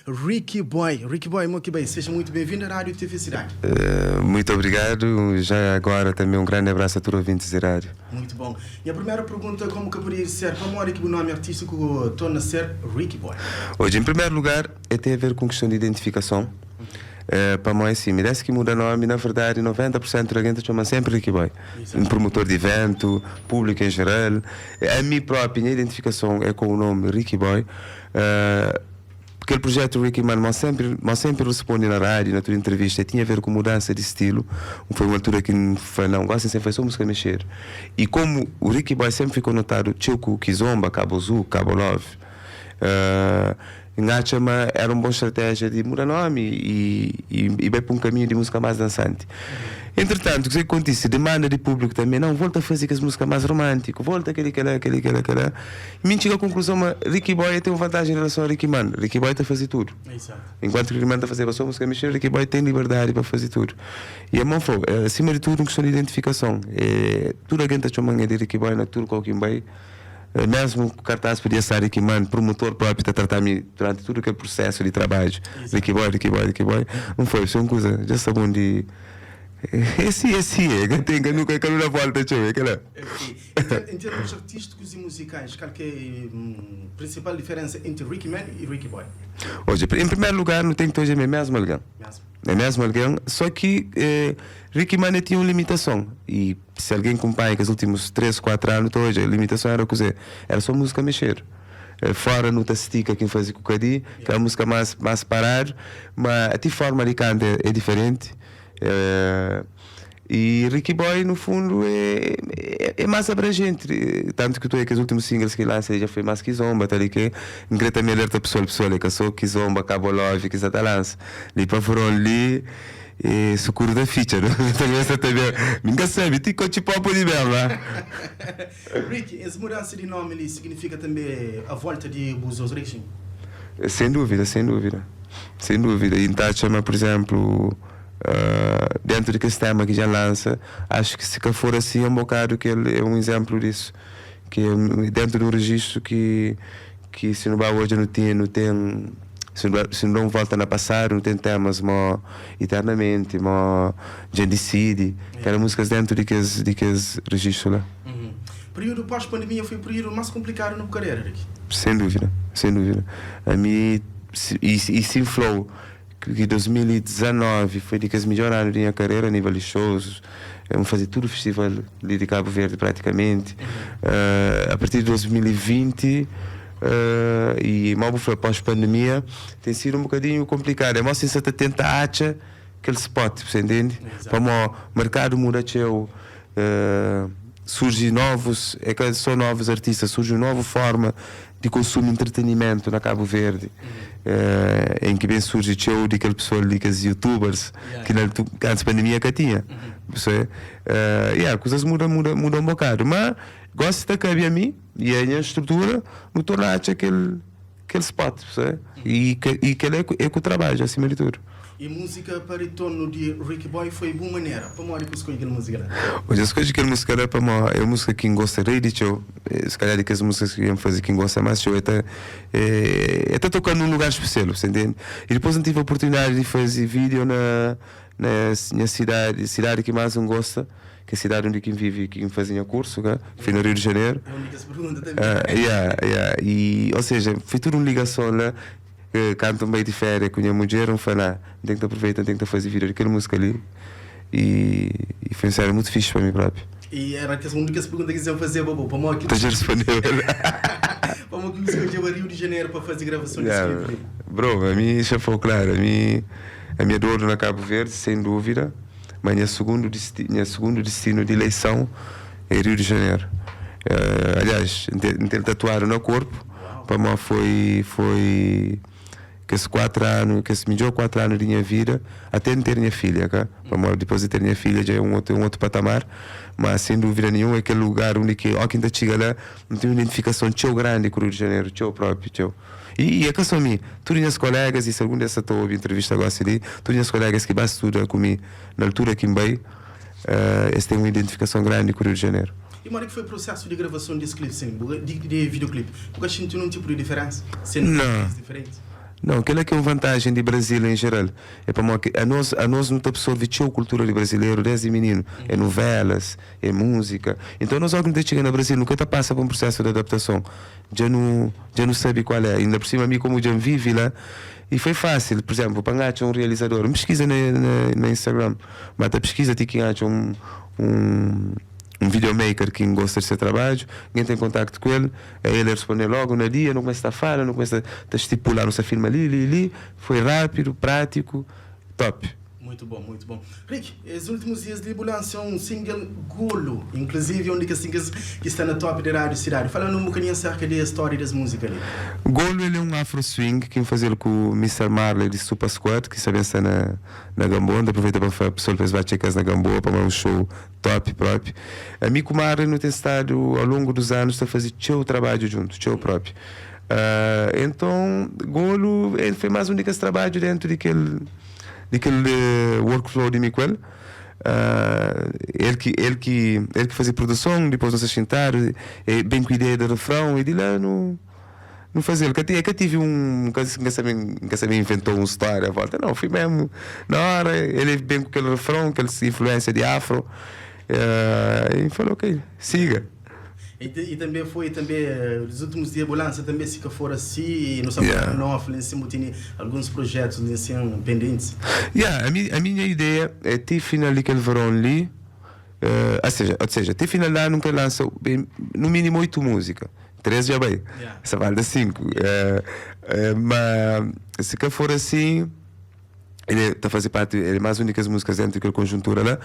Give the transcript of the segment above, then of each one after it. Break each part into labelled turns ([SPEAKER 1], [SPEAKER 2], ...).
[SPEAKER 1] Ricky Boy. Ricky Boy, mo ki bai? Seja muito bem-vindo à Rádio TV Cidade.
[SPEAKER 2] Muito obrigado. Já agora também um grande abraço a tudo ouvintes de rádio.
[SPEAKER 1] Muito bom. Nha primeira pergunta, como que poderia ser, pamodi ki bu nome artístico torna ser Ricky Boy?
[SPEAKER 2] Hoje, em primeiro lugar, é tem a ver com questão de identificação. Pamodi assim, me desse que muda nome, na verdade, 90% de alguém te chama sempre Ricky Boy. Um promotor de evento, público em geral. A mim própria, minha identificação é com o nome Ricky Boy. Aquele projeto Ricky Man, mas sempre responde na rádio, na tua entrevista, tinha a ver com mudança de estilo. Foi uma altura que foi, não, gosto sempre foi só música mexer. E como o Ricky Boy sempre ficou notado, txeu Kizomba, Cabo Azul, Cabo Love, N atxa ma era uma boa estratégia de mudar nome e ir para um caminho de música mais dançante. Entretanto, o que acontece? Demanda de público também, não, volta a fazer aquelas músicas mais românticas, volta aquele, aquele, aquele, aquele, aquele. E me chega à conclusão, mas Ricky Boy tem uma vantagem em relação a Ricky Man. Ricky Boy está a fazer tudo.
[SPEAKER 1] Exato.
[SPEAKER 2] Enquanto que Ricky Man está a fazer a sua música mexer, Ricky Boy tem liberdade para fazer tudo. E a mão foi, acima de tudo, uma questão de identificação. É, tudo alguém está chamando de Ricky Boy na tudo com quem vai. Mesmo o cartaz podia ser Ricky Man, promotor próprio está a tratar-me durante todo aquele processo de trabalho. Ricky Boy, Ricky Boy, Ricky Boy. Não foi, foi uma coisa, já sabem de. Esse é, que tem que nunca que não volta, deixa eu ver, aquela.
[SPEAKER 1] Ok. Em termos artísticos e musicais, qual que é a principal diferença entre Ricky Man e Ricky Boy?
[SPEAKER 2] Hoje, em primeiro lugar, não tem que ter mesmo alguém.
[SPEAKER 1] Mesmo.
[SPEAKER 2] É mesmo alguém, só que Ricky Man tinha uma limitação. E se alguém acompanha que os últimos 3, 4 anos, hoje, a limitação era o que era só música mexer. Fora no Tastica, quem fazia com o Cadi, que é a música mais parar, mas a forma de canto é diferente. E Ricky Boy, no fundo, é mais abrangente. Tanto que tu é que os últimos singles que lança já foi mais Kizomba, tá ali que queria também alerta pessoal, pessoal, que sou Kizomba, Cabo Love, que está lança. Ali para fora ali, e socorro da ficha, não? Também essa também. Ninguém sabe, tem que tipo de mesmo, lá.
[SPEAKER 1] Ricky, essa mudança de nome ali significa também a volta de bus origens?
[SPEAKER 2] Sem dúvida, sem dúvida. Sem dúvida. E então, chama, por exemplo, dentro desse tema que já lança, acho que se for assim é um bocado que ele é um exemplo disso. Que é dentro do registro que se não vai hoje não tem se não volta na passado, não tem temas mo eternamente, mo já decide, que eram músicas dentro de que registro lá.
[SPEAKER 1] Período pós-pandemia foi o período mais complicado na carreira, Ricky?
[SPEAKER 2] Sem dúvida, sem dúvida. A mim, e se inflou que 2019 foi de que as melhores anos da minha carreira a nível de shows. Eu fazer tudo o festival de Cabo Verde praticamente. A partir de 2020 e mal foi pós-pandemia, tem sido um bocadinho complicado. É mais assim, você tenta achar aquele spot, você entende? Para o mercado muda, surgem novos, é que são novos artistas, surge uma nova forma de consumo e entretenimento na Cabo Verde, em que bem surge show de aquele pessoa ali, que os youtubers, que na, antes da pandemia que tinha. Você, yeah, coisas mudam, mudam, mudam um bocado, mas gosto de cabe a mim e a minha estrutura, me torna aquele spot, você? E que ele é com o trabalho, acima de tudo.
[SPEAKER 1] E música para retorno de Ricky Boy foi boa maneira. Para onde que escolhe aquela música lá?
[SPEAKER 2] Hoje, as coisas que a música era para mim, é a música que gosta de show. Se calhar que as músicas que iam fazer quem gosta mais show, é até tocando num lugar especial, você entende? E depois eu tive a oportunidade de fazer vídeo na minha cidade, cidade que mais eu gosta, que é a cidade onde quem vive e quem fazia curso, que foi no Rio de Janeiro.
[SPEAKER 1] É a única pergunta também.
[SPEAKER 2] Yeah. E, ou seja, foi tudo uma ligação lá. Que canto meio de férias com a minha mulher, não foi lá, tem que aproveitar, tem que fazer vídeo daquela música ali. E foi um sério muito fixe para mim próprio.
[SPEAKER 1] E era a única pergunta que iam fazer, bobo. Para
[SPEAKER 2] que Já respondeu.
[SPEAKER 1] Para que escolheu o Rio de Janeiro para fazer gravação desse clipe?
[SPEAKER 2] Bro, a mim já foi claro, a minha dor na Cabo Verde, sem dúvida, mas minha segundo destino de eleição é Rio de Janeiro. Aliás, tem tatuado no corpo, para mim foi que esses 4 anos, que esse melhor 4 anos da minha vida, até não ter minha filha, cá? Para mim, depois de ter minha filha já é um outro patamar, mas sem dúvida nenhuma é aquele lugar onde que, ó, quem está chega lá, não tem uma identificação tão grande com o Rio de Janeiro, tão próprio, teu. E é que só mim, todos meus colegas, e se algum dessa estou a entrevista agora ali, todos meus colegas que vai estudar comigo na altura que me eles têm uma identificação grande com o Rio de Janeiro.
[SPEAKER 1] E como é que foi o processo de gravação desse clipe, sim, de videoclipe? Porque a gente não tipo de diferença? Sendo
[SPEAKER 2] Não.
[SPEAKER 1] diferente?
[SPEAKER 2] Não, kel-la ki é un vantajen di Brazil en jeral, é pamodi ki anos, anos nu ta absorve txeu kultura di brazileru desdi mininu, é nuvelas, é múzika. Então anos óki nu ta txiga na Brazil nu ka ta pasa pa un prusésu di adaptason, dja nu, dja nu sabe kual é. Inda pur sima mi komu dja N vive la, i foi fásil, pur izénplu, pa N atxa un realizador, N piskiza na na na Instagram, ma ta piskiza ti ki N atxa un un un videomaker ki N gosta di se trabadju, N entra en kontaktu ku el, El responde logu na dia, nu kumesa ta fala, nu kumesa ta stipula, nu sta filma li, li, li. Foi rápidu, prátiku, top.
[SPEAKER 1] Muito bom, muito bom. Rick, es últimos dias li bu lansa un single Golo, inclusive é un di kes singles ki sta na top di rádio Cidade. Fala-nu un bokadinhu acerca di es stória des múzika li.
[SPEAKER 2] Golo el é un afro swing ki N faze-l ku Mister Marley di Supa Squad ki sta ben sta na na Gamboa. N ta aproveita pa fla pesoal pa es ba txeka-s na Gamboa pamodi é un show Top propi. Ami ku Marley nu ten stadu ao longu dos anus ta fazi txeu trabadju djuntu, txeu propi. Enton Golu el foi mas un di kes trabadju dentu di kel di kel workflow di mi ku el. El ki el ki el ki fazi produson, dipos nu sta xintadu, e ben ku ideia di refrão e di la nu Nu faze-l. Ka ka tive un, ka N ka sabe, N ka sabe inventou un stória à volta, nau. Fui mesmu na óra, el ben ku kel refrão, kel influénsia di afro, e N fala, ok, siga.
[SPEAKER 1] E e tanbe foi tanbe nos últimos dia bu lansa tanbe Si Ka For Asi, nu sta falando na off, li nsin bu tene alguns projetos li nsin pendentes.
[SPEAKER 2] Yeah, ami, ami nha ideia é ti final di kel veron li, ou seja, ou seja, ti final di anu N kre lansa no mínimo 8 múzika. 3 dja bai, sa falta 5. Ma si ka for asin, el ta faze parti, el é más un di kes múzikas dentru di kel konjuntura la.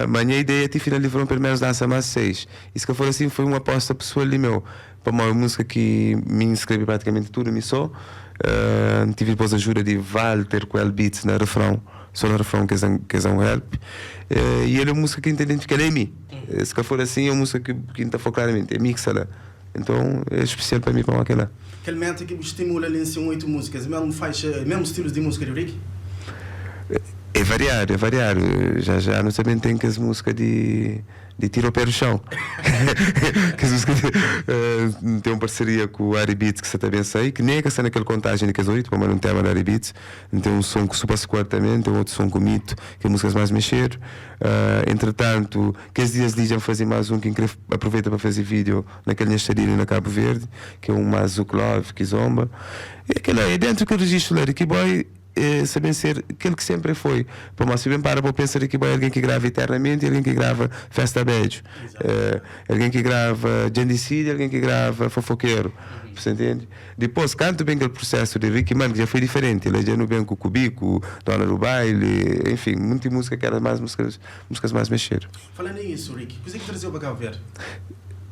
[SPEAKER 2] Ma nha ideia ti final di veron pelu ménus lansa más 6. I si ka for asin, foi un aposta pesoal di meu, pamodi un múzika ki mi N skrebe pratikamenti tudu mi so. N tive dipôs ajuda di Walter ku El Beats na refrão, so na refrão ki es da un help. I el é un múzika ki N ta identifika, el é mi. Si ka for asin, é un múzika ki ki N ta fla klaramenti, é mi ki sta la. Nton, é spesial pa mi pamodi kel-la.
[SPEAKER 1] Kel meta ki bu stimula li nsin 8 múzikas, é mesmu faixa, é mesmu stilus di múzika di Ricky?
[SPEAKER 2] É variadu, é variadu. Já já nu ta ben ten kes múzika di di tira o pé do chão. Kes múzika di N ten un parseria ku Ari Beats ki sa ta ben sai, ki nen ka sta na kel kontajen di kes 8, pamodi é un tema di Ari Beats. N ten un son ku Supa Squad tanbe, N ten otu son ku Mito, ki é múzikas más mexedu. Entretantu, kes dias li dja N faze más un ki N kre aproveita pa faze video na kel nha stadia li na Kabu Verdi, ki é un más Zouk Love, Kizomba. E kel-la é dentu kel rejistu la di ki boy sa ben ser kel ki senpri foi. Pamodi si ben para pa bu pensa di ki boy é algen ki grava eternamenti, algen ki grava festa bedju, algen ki grava dja N disidi, algen ki grava fofokeru. Bu sta intende? Dipôs, kantu ben kel prusésu di Ricky Man, ki dja foi diferenti, la dja nu ben ku Kubiku, Dona do Baile, enfin, munti múzika ki éra más múzikas, múzikas más mexedu.
[SPEAKER 1] Falando em isso, Ricky, kuzê ki traze-u pa Kabu Verdi?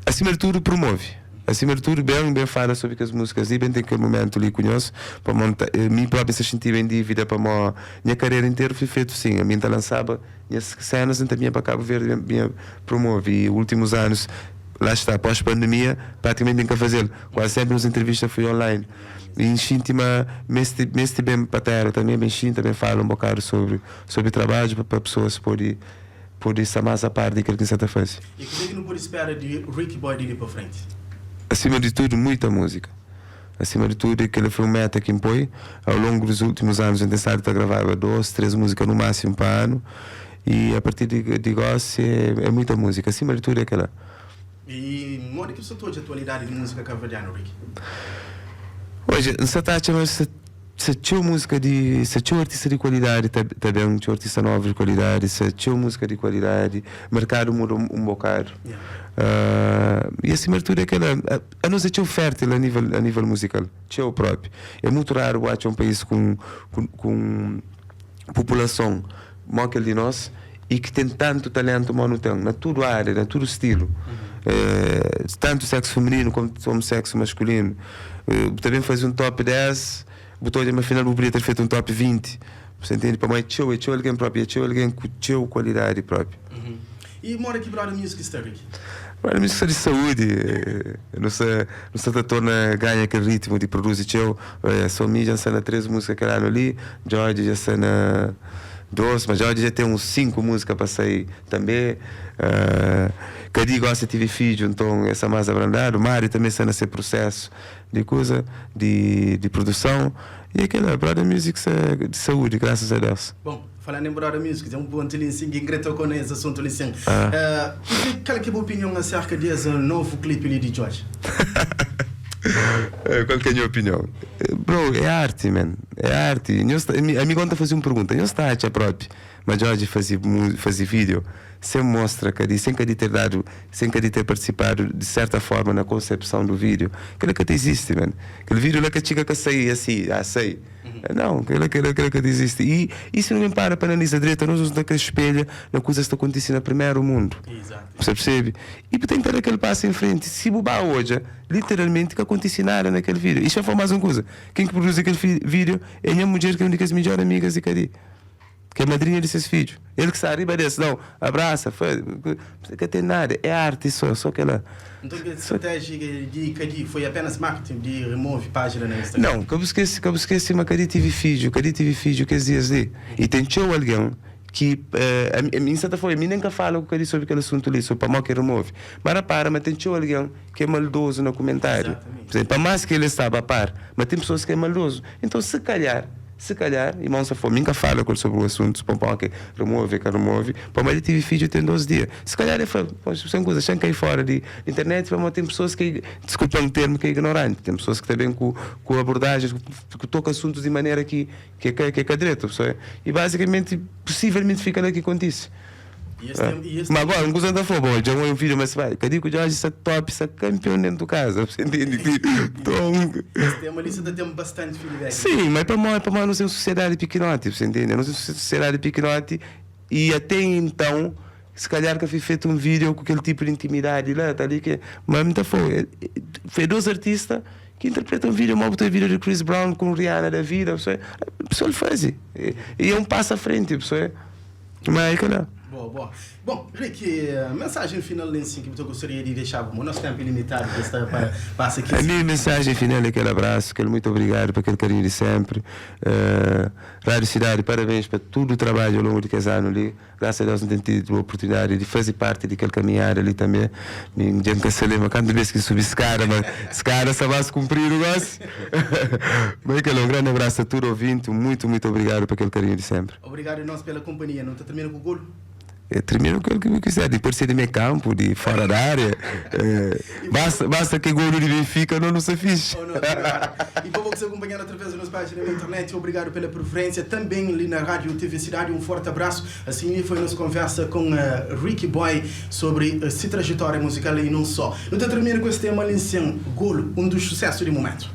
[SPEAKER 2] Asima di tudu, promove. Asima di tudu, ben, ben fala sobri kes múzikas li, ben ten kel mumentu li ku nhos, pamó N ta, mi própi N sta xintiba en dívida pamó nha karera interu foi fetu sin. Ami N ta lansaba Nhas cenas N ta binha pa Cabo Verde ben binha promove e ultimos anos lá está pós pandemia praticamente N ka fazel quase sempre nos entrevista foi online e N xinti ma meste meste ben pa terra também ben xinta ben fala um bocado sobre sobre trabadju pa pa pessoas pode pode sta mais a par di kel ki N sta ta faze.
[SPEAKER 1] E kuzê ki nu pode spera di Ricky Boy di li pa frenti?
[SPEAKER 2] Acima di tudo muita música. Acima di tudo kel-la foi un meta ki N poi. Ao longo dos últimos anos N ten stadu ta gravaba dos, três múzika no máximo pa anu e a partir di di gósi é muita múzika. Acima di tudo é kel-la.
[SPEAKER 1] E modi ki bu sta ta odja atualidadi di múzika kabuverdianu, Ricky?
[SPEAKER 2] Odja, N sta ta atxa ma sta sta txeu múzika di sta txeu artista di kualidadi ta ta ben, txeu artista novu di kualidadi, sta txeu múzika di kualidadi, merkadu muda un bokadu. E acima di tudo é kel-la. Anos é txeu fértil a nível a nível muzikal, txeu propi. É mutu raru bu atxa un país ku ku ku un populason mo kel di nos i ki ten tantu talentu mo nu ten na tudu ária, na tudu stilu. Tantu seksu femininu komu seksu maskulinu. Bu ta ben faze un top 10, bu ta odja ma final bu podia ter fetu un top 20. Bu sta intende? Pamodi é txeu, é txeu algen propi, é txeu algen ku txeu kualidadi propi.
[SPEAKER 1] E modi ki Brother Music sta, Ricky?
[SPEAKER 2] Brother Music sta di saúdi. Nu sta, nu sta ta torna ganha kel ritmu di produzi txeu. So mi dja N sta na 3 múzika kel anu li, Djodje dja sta na. 2, mas Jorge já tem uns 5 música pa sai també. Kadi gosta tive fidju, então essa mais abrandado. Mário também está nesse processo de coisa, de produção. E aquela Brother Music de saúde, graças a Deus.
[SPEAKER 1] Bom, falando em Brother Music, tem um ponto ali assim que tocou nesse assunto ali assim. Qual é a tua opinião acerca desse novo clipe ali de Jorge?
[SPEAKER 2] Qual que é a minha opinião? Bro, é arte, man. É arte. A mim conta fazer uma pergunta. Não está a próprio. Mas Jorge fazia vídeo sem mostra que sem que ter dado, sem que ter participado de certa forma na concepção do vídeo. Aquilo que existe, man. Aquele vídeo lá que chica que saí assim, ah, sei. Não, aquilo que existe. E isso não me para analisar direito, nós usamos naquele espelho na coisa que está acontecendo no primeiro mundo.
[SPEAKER 1] Exato.
[SPEAKER 2] Você percebe? E tem que dar aquele passo em frente. Se bubar hoje, literalmente que acontece nada naquele vídeo. Isso foi mais uma coisa. Quem que produz aquele vídeo é a minha mulher, que é uma das melhores amigas de Cadi. Que é a madrinha de seus filhos. Ele que está arriba desse, não, abraça, foi, não tem nada, é arte só aquela.
[SPEAKER 1] Então, a estratégia de Cadi foi apenas marketing de remove página na Instagram?
[SPEAKER 2] Não, que eu esqueci, mas Cadi tive filho, que dias ali. E tem alguém que, a mim, certa forma, a mim nunca fala com Cadi sobre aquele assunto ali, sobre para que remove. Mas repara, mas tem alguém que é maldoso no comentário.
[SPEAKER 1] Exatamente.
[SPEAKER 2] Por exemplo, para mais que ele estava a par, mas tem pessoas que é maldoso. Então, se calhar, irmão, se for, nunca fala com ele sobre o assunto, pão, que remove, que remove, pô, mas ele tive filho tem 12 dias. Se calhar, ele fala, sem coisa, sem cair fora de internet, mas tem pessoas que, desculpa o termo, que é ignorante, tem pessoas que também com abordagens, que tocam assuntos de maneira que é direito, pessoa. E basicamente, possivelmente fica lá que acontece. Mas agora, não custa nada, bom, já um vídeo, mas vai, cadê que o Jorge está top, está campeão dentro de casa, você entende? Então,
[SPEAKER 1] esse tema ali você tem bastante feedback.
[SPEAKER 2] Sim, mas para nós não somos sociedade pequenote, você entende? Não somos sociedade pequenote e até então, se calhar que foi feito um vídeo com aquele tipo de intimidade lá, tá ali que, mas muita foi dois artistas que interpretam um vídeo, mal botou vídeo de Chris Brown com Rihanna da vida, a pessoa faz e é um passo à frente, a pessoa, mas é que não.
[SPEAKER 1] Boa, boa. Bom, Ricky, mensagem final em que eu gostaria de deixar, o nosso tempo é limitado para passa aqui.
[SPEAKER 2] A minha mensagem final é aquele abraço, aquele muito obrigado por aquele carinho de sempre. Rádio Cidade, parabéns para todo o trabalho ao longo de casano ali. Graças a Deus não tenho tido a oportunidade de fazer parte daquele caminhar ali também. Ninguém se lembra, quando vez que subi escada, mas escada só vai se cumprir o negócio. Mas aquele, um grande abraço a todo ouvinte, muito, muito obrigado por aquele carinho de sempre.
[SPEAKER 1] Obrigado a nós pela companhia. Não te termina com o golo?
[SPEAKER 2] Termino o que eu quiser, depois ser de meio campo, de fora da área. Basta que gol de Benfica não se fixe.
[SPEAKER 1] Oh, não, e para você acompanhar através da nossa página na internet, obrigado pela preferência. Também ali na Rádio TV Cidade, um forte abraço. Assim foi a nossa conversa com Ricky Boy sobre sua trajetória musical e não só. Eu termino com esse tema ali em Golo, um dos sucessos do momento.